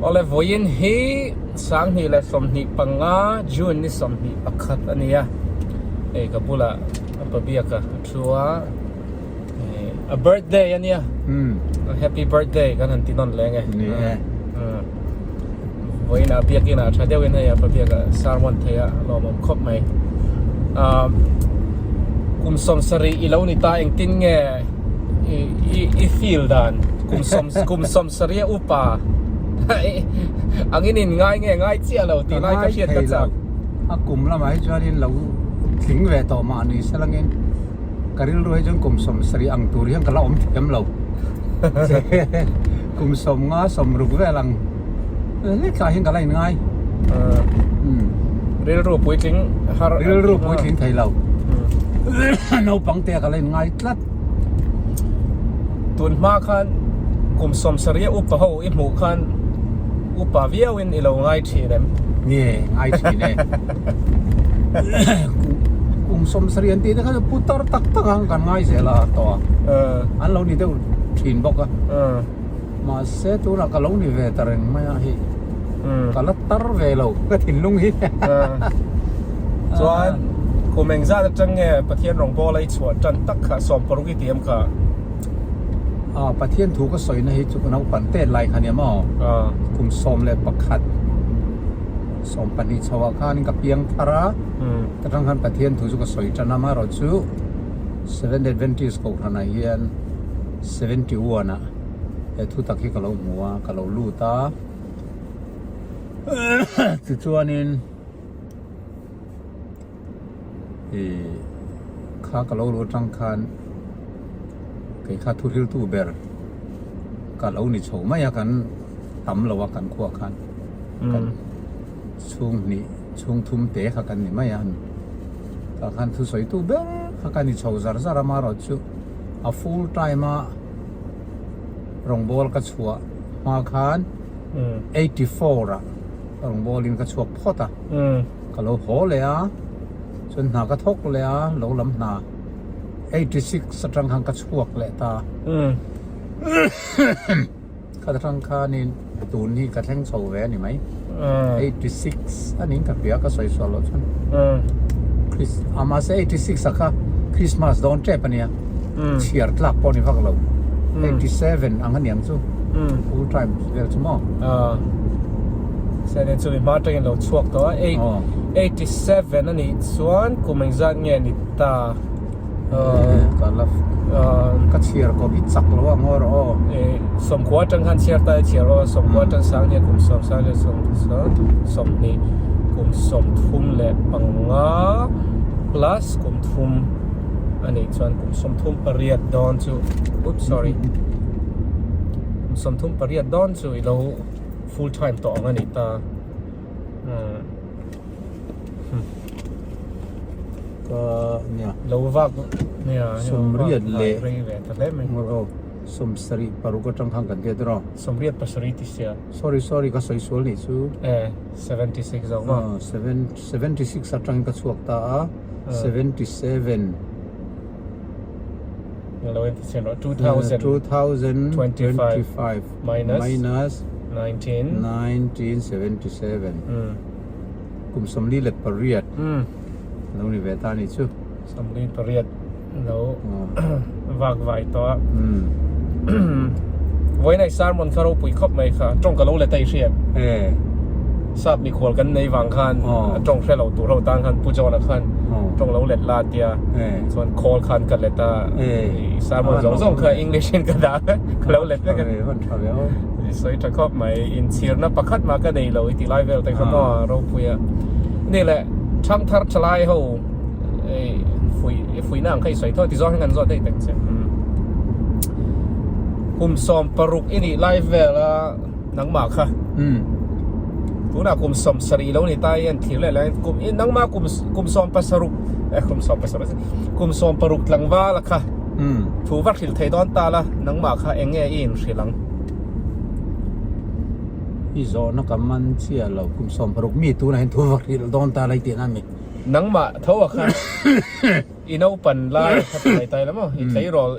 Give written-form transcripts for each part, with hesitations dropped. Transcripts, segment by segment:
Awle vawiin hi 2025 June ni 21 a ni a, hei ka bulah a pa biak a a thu a, a birthday a nia, happy birthday kan han ti nawn leng e. Ni e. Vawiin ah biakin ah tha deuhin hei a pa biak a sermon thei a lawmawm khawp mai. Kum 70 i lo ni ta engtin nge i i feel dan kum sawm kum 70 a upa angin in ngai nge ngai chiah lo tih lai ka hriat ka chak. A kum lamah hi chuanin lo tling ve tawh mah ni selangin ka rilru hi chuan kum 70 ang tur hian ka la awm thiam lo. Kum 50 60 vel ang hlek ah hian ka la in ngai. Rilru puitling har Rilru puitling thei lo. Naupang te ka la in ngai tlat. Tun hma khan kum 70 a upa ho i hmuh khan upa viau in i lo ngai thin em? Nge ngai thin e. Kum 70 an tih te kha chu putar tak tak ang kan ngai zel a tawh a. An lo ni deuh thin bawk a. Mahse tunah ka lo ni ve ta reng mai a hei. Ka la tar ve lo ka thinlung hi. Chuan kum engzat atang nge Pathian rawngbawl a i chhuah tan tak kha 60 i ti em kha? Ah Pathian thu ka sawina hi chu ka naupang tet lai kha nia maw? Kum 11 12 chho ah khanin ka piang thar a, ta tang khan Pathian thu chu ka sawi tan a, amaherawh chu Seventh Adventist kohhran ah hian 71 ah he thu tak hi ka lo hmu a, ka lo lut a, tichuanin ih kha ka lo luh atang khan kei kha thu hriltu ber ka lo ni chho mai a, kan tam lo a kan khuah khan kan chhung hnih chhung thum te kha kan ni mai a, tah khan thusawitu ber kha ka ni chho zar zar a, amaherawhchu a full time a rawngbawl ka chhuah hma khan 84 ah rawngbawl in ka chhuak phawt a, ka lo haw leh a, chuan hna ka thawk leh a, lo lam hna 86 atang khan ka chhuak leh ta. Kha atang khanin tun hi ka thleng chho ve a ni mai. 86 a niin ka hria ka sawi sual loh chuan. Chris a mahse 86 a kha Christmas dawn tep a nia. Chhiar tlak pawh a ni vak lo. 87 ang a niang chu. Full time vel chu maw. Sene chu mi hma atangin lo chhuak tawh a. 87 a nih chuan kum engzat nge ni ta? Ka la ka chhiar kawp hi chak lo ang aw rawh aw. Sawmkhua atang khan chhiar ta i chhiar aw sawmkhua atang sang hian kum sawm sang leh sawm sawmhnih kum 35 plus kum thum a nih chuan kum 38 dawn chu oops sorry kum 38 dawn chu i lo full time tawh ang a nih ta. Ka nia. Lo vak nia. Sawmriat leh. Rei ve ta hle mai. Ngawr aw. 76 atang khan kan tia tiraw. 87 ti sia. Sorry sorry ka sawi sual nih chu. Eh 76 zawk maw. 76 atangin ka chhuak ta a. 77. Lo en ti chen rawh 2000. 2025 minus minus 19 1977. Kum 48 lo ni ve ta ni chu. 48 lo vak vai tawh a. Vawiin ai sermon kha ropui khawp mai kha tawng ka lo let a i hriat. Sap mikhual kan nei vang khan a tawng hre lo tur ho tan khan Pu John-a khan tawng lo let la tia chuan call khan ka let a sermon zawng zawng kha English in ka dah ka lo let vek a ni. Sawi tha khawp mai inchhirna pakhat mah ka nei lo i ti lai vel te kha maw ropui a. Ni le thangthar thalai ho fui fuihna ang kha i sawi thaw ti zawng hian kan zawt daih tak che. Kum 60 i nih lai vel a nangmah kha. Tunah kum 70 lo ni ta hian thlir leh lai kum nangmah kum kum 17 eh kum 17 kum 60 tlangval a kha. Thu va hrilh thei dawn ta la, nangmah kha eng nge i inhrilh ang? I zawhna ka man chiah lo, kum 60 mi tunah hian thu va hrilh dawn ta la i tihna a ni. Nangmah tho a kha i naupan lai kha ti mai tai la maw? I tleirawl,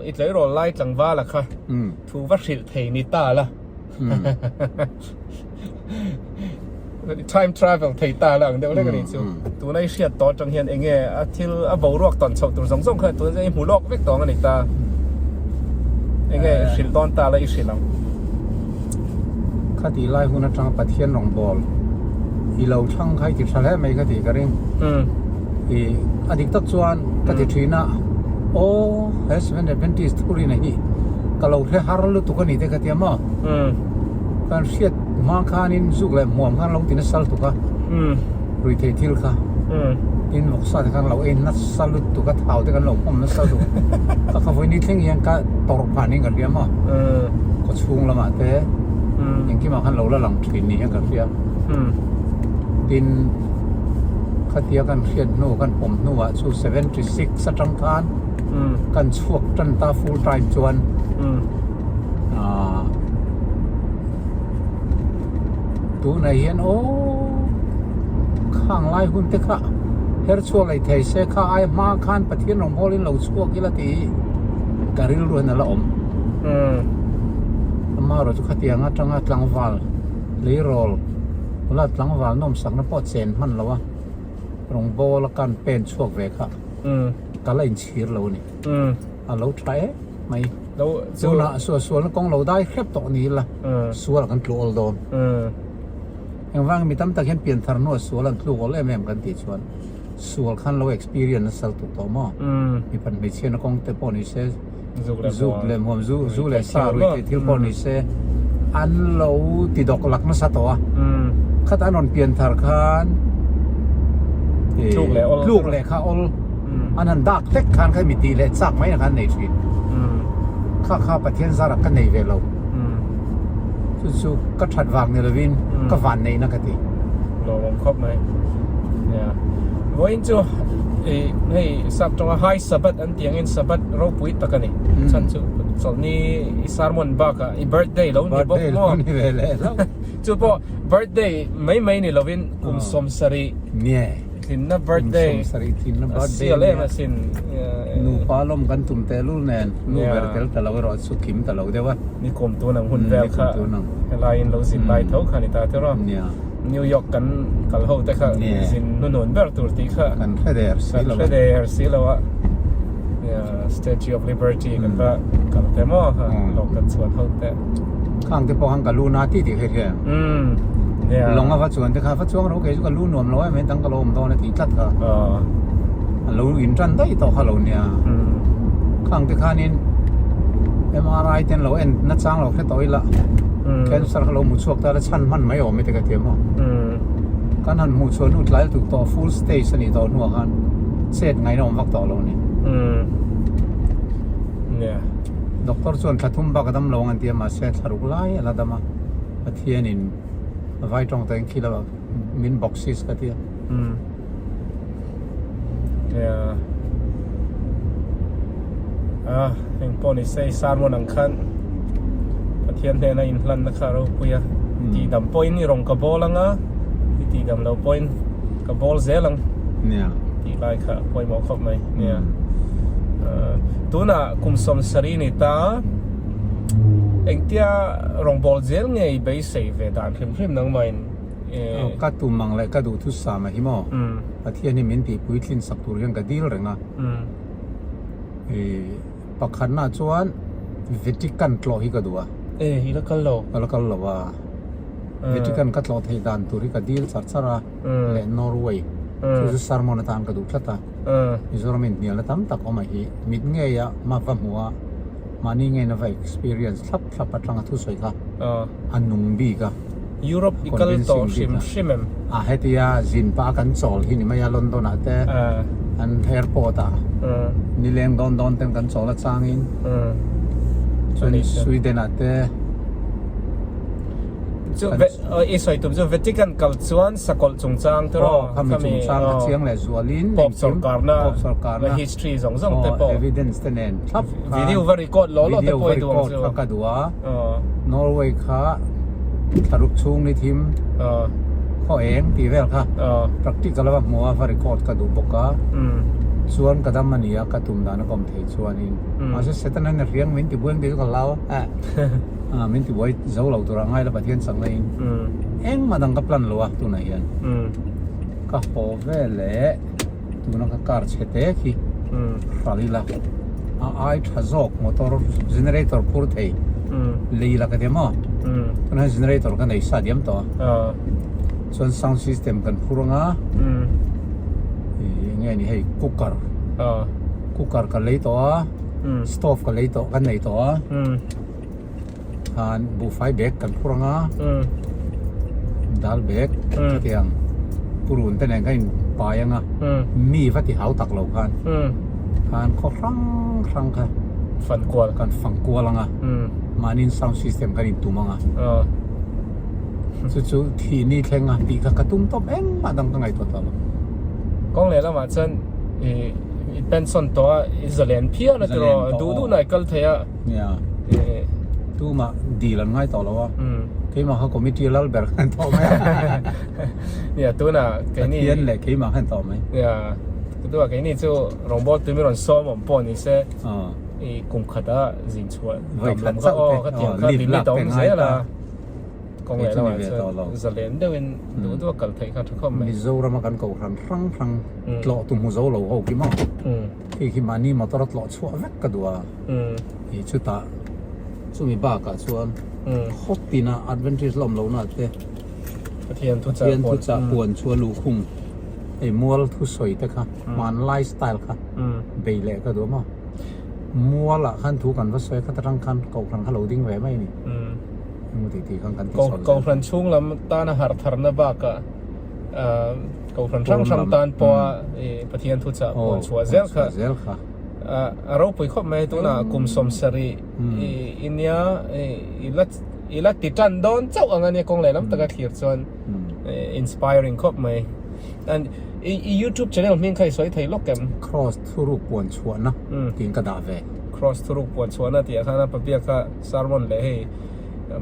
i tleirawl lai tlangval a kha thu va hrilh thei ni ta la. Time travel thei ta la ang deuh lek a nih chu. Tuna i hriat tawh atang hian enge a thil a boruak tawn chhoh tur zawng zawng kha tuna chuan i hmu lawk vek tawng a ni ta. Enge i hrilh dawn ta la i hrilh ang. Khatih lai hun atanga Pathian rawngbâwl i lo thlang kha i ti tha hle mai ka tih ka ring. I a dik tak chuan ka ti thin a, Aw he Seventh Adventist thurin a hi ka lo hre har lutuk a ni te ka ti a maw? Kan hriat hma khanin zuk leh hmuam khan lo ti nasa lutuk a, ruithei thil kha tin vawksa te khan lo ei nasa lutuk a, thau te kan lo pawm nasa lutuk a, ka kha vawiin thleng hian ka tawrh phah niin ka hria maw? Khaw chhung lamah te engkimah khan lo la lang thin niin ka hria. Tin. Khatia kan hriat hnu kan pawm hnuah chu 76 atang khan kan chhuak tan ta full time chuan aah tunah hian aw khang lai hun te kha her chhuak leh thei se kha ai hma khan Pathian rawngbawlin lo chhuak ila tih hi ka rilru hian a la awm. Amaherawhchu khatiang atanga tlangval leirawl. Nula tlangval nawmsakna pawh chen hman lo a, rawngbâwl a kan pen chhuak ve kha ka la inchhir lo a ni. A lo tha em mai. Tunah suahsualna kawng lo dai hrep tawh ni ila sual kan tlu awl dawn. Engvangin mi tam tak hian pianthar hnua sual an tluk awl em em kan tih chuan sual khan lo experience nasa lutuk tawh maw? Mipat hmeichhiatna kawng te pawh ni se, zuk leh hmuam, zu leh sa ruih theih thil pawh ni se an lo ti dawk lak nasa tawh a. Khat an rawn pian thar khan tluk leh kha awl an han dak hlek khan kha mi tih leh chak mai na khan nei thin. Kha kha Pathian zarah ka nei ve lo. Chu chu ka that vang ni lovin ka van neihna ka ti. Lawmawm khawp mai. Nia. Vawiin chu i hei sap tawnga High Sabbath an tih angin Sabbath ropui tak a ni. Chhan chu chawlhni i sermon bakah i birthday lo ni bawk maw? Birthday lo ni ve leh hlauh. Chu pawh birthday mai mai ni lovin kum 70. Nia. Tlinna birthday. Kum 70 tlinna birthday. A sial em asin. Nupa lawm kan tum tehlul nen nu ber tel ta lo erawh chu kim ta lo deuh a. Ni kum tun ang hun vel kha helaiin lo zin lai tho kha ni ta tiraw. New York kan kal ho te kha zin hnunun ber tur tih kha kan hre der si lo a. Kan hre der si lo a. Statue of Liberty kan va kal te maw kha lo kan chuan ho te. Khang te pawh khan ka lu na ti tih hre hre. Lawng a va chuan te kha va chuang ro kei chu ka lu nuam lo em em dang ka lo awm dawn a tih tlat kha. A lo in tan daih tawh kha lo nia. Khang te khanin MRI ten lo en na chang lo hre tawh ila cancer kha lo hmu chhuak ta la chhan hman mai awm e te ka ti maw. Kan han hmuh chhuah hnu tlai lutuk tawh full stage a nih tawh hnuah khan chet ngaihna awm vak tawh lo a ni. Doctor chuan thla thum bak a dam lo ang an ti a mahse thla ruk lai a la dam a Pathianin vai tawng tawhin khi lo min boxis ka ti a. Yeah. Ah, eng pawh ni se sermon ang khan Pathian hnena inhlanna kha ropui a. Tihdam pawhin i rawn ka bawl ang a, i tihdam lo pawhin ka bawl zel ang. Nia. Tih lai kha pawimawh khawp mai. Nia. Tunah kum 70 ni ta engtia rawngbâwl zel nge i beisei ve dan hrim hrim nangmahin? Ka tum ang leh ka duh thusam a hi maw? Pathian hi min tih puitlin sak tur hian ka dil reng a. Pakhatna chuan Vatican tlawh hi ka duh a. E, i la kal lo. Ka la kal lo a. Vatican ka tlawh theih dan tur hi ka dil char char a leh Norway. Chu chu sermon atan ka duh tlat a. Mizoram inhnialna tam tak awm a hi mit ngeia ma va hmuh a, mahni ngeina va experience thlap thlap atanga thusawi kha a nung bik a. Europe i kal tawh hrim hrim em? A hetia zin pah a kan chawl hi ni mai a London ah te an airport ah nileng dawn dawn ten kan chawl a changin chuan Sweden ah te Chu i sawi tum chu Vatican kal chuan sakawlh chungchang te rawh khami chungchang a chiang leh zualin Pope sorkarna na history zawng zawng te pawh evidence te nen thlap khan video va record law law te pawh i duh ang chu video va record kha ka duh a. Norway kha thlaruk chhung ni thim khaw eng tih vel kha practical a va hmu a va record ka duh bawk a. Chuan ka dam a nia ka tum dan a kawm thei chuanin mahse Satan hian a hriang min ti buai ang tih chu ka hlau a a min ti buai zo lo tur a ngai la Pathian chakna in engmah dang ka plan lo a tunah hian ka haw vel leh tuna ka car chhe te khi hral ila a ai tha zawk motor generator phur thei lei la ka ti maw tunah hian generator ka nei sa diam tawh a chuan sound system kan phur anga ih enge ni hei cooker cooker ka lei tawh a stove ka lei tawh kan nei tawh a khan buhfai bag kan phur anga dal bag khatiang purun te nen khan in pai anga mi va ti hau tak lo khan khan khaw hrang hrang kha fan kual kan fang kual anga mahni sound system kan in tum anga chu chu thih ni thleng a tih kha ka tum tawp engmah dang ka ngaihtuah tawh lo. Kawng leh lamah chuan i i pension tawh a i zalen phian a tiraw duh duh na i kal thei a. Nia tumah dil an ngai tawh lo a keimah kha committee lal ber khan tawh mai a. Nia tunah keini Pathian leh keimah khan tawh mai. Nia tunah keini chu rawngbâwl tui min rawn sawm awm pawh ni se. I kum khata zin chhuah tam lam kha aw ka tiang kha limit a awm zel a. Kawng leh lamah chuan zalen deuhin duh duh a kal theih kha tha khawp mai. Mizorama kan kohhran hrang hrang tlawh tu hmu zo lo ho khi maw? Khi khi mahni motor a tlawh chhuah vek ka duh a. I chutah chumi bakah chuan khaw tina Adventist la awm lohna te Pathian thuchah puan chu a luhkhung hei mual thusawi te kha hmanlai style kha bei leh ka duh a maw? Mualah khan thu kan va sawi a khat atang khan kohhran kha lo ding ve mai a ni. Kohhran chhung lam tana harh tharna bakah Kohhran hrang hrang tan pawha Pathian thuchah puan chhuah zel kha a ropui khawp mai. Tunah kum 70 i nia i la ti tan dawn chauh ang a nia kawng lehlam taka thlir chuan inspiring khawp mai. And i YouTube channel hming kha i sawi thei lawk em? Cross thuruk puan chhuahna tiin ka dah ve. Cross thuruk puan chhuahna tih ah khan a pabiak kha sermon leh hei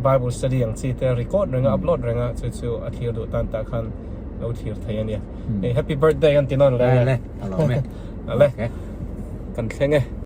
Bible study ang chi te record reng a upload reng a chu chu a thlir duh tan tah khan lo thlir thei a nia. Hei happy birthday kan ti nawn leh. Le a lo me. Ale. Kan thleng e.